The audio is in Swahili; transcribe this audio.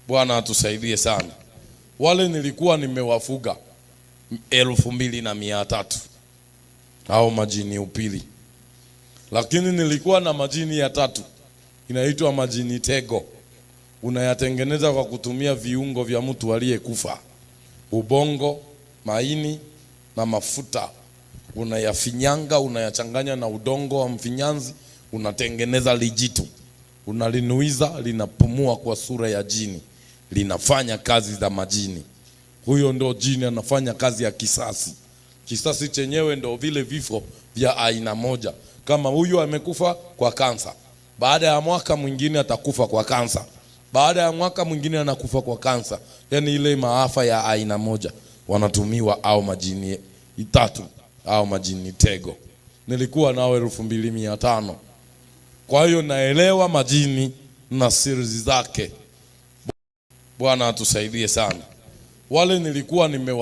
Bwana atusaidie sana. Wale nilikuwa nimewafuga 2300 au majini upili, lakini nilikuwa na majini ya tatu inaitwa majini tego. Unayatengeneza kwa kutumia viungo vya mtu aliyekufa, ubongo, maini na mafuta. Unayafinyanga, unayachanganya na udongo wa mfinyanzi, unatengeneza lijitu, unalinuiza, linapumua kwa sura ya jini, linafanya kazi za majini. Huyo ndo jini anafanya kazi ya kisasi. Kisasi chenyewe ndo vile vifo vya aina moja. Kama huyu amekufa kwa kansa, baada ya mwaka mwingine atakufa kwa kansa, baada ya mwaka mwingine anakufa kwa kansa. Yaani ile maafa ya aina moja wanatumiwa au majini tatu au majini tego. Nilikuwa nao 2500. Kwa hiyo naelewa majini na siri zake. Bwana atusaidie sana. Wale nilikuwa nimewa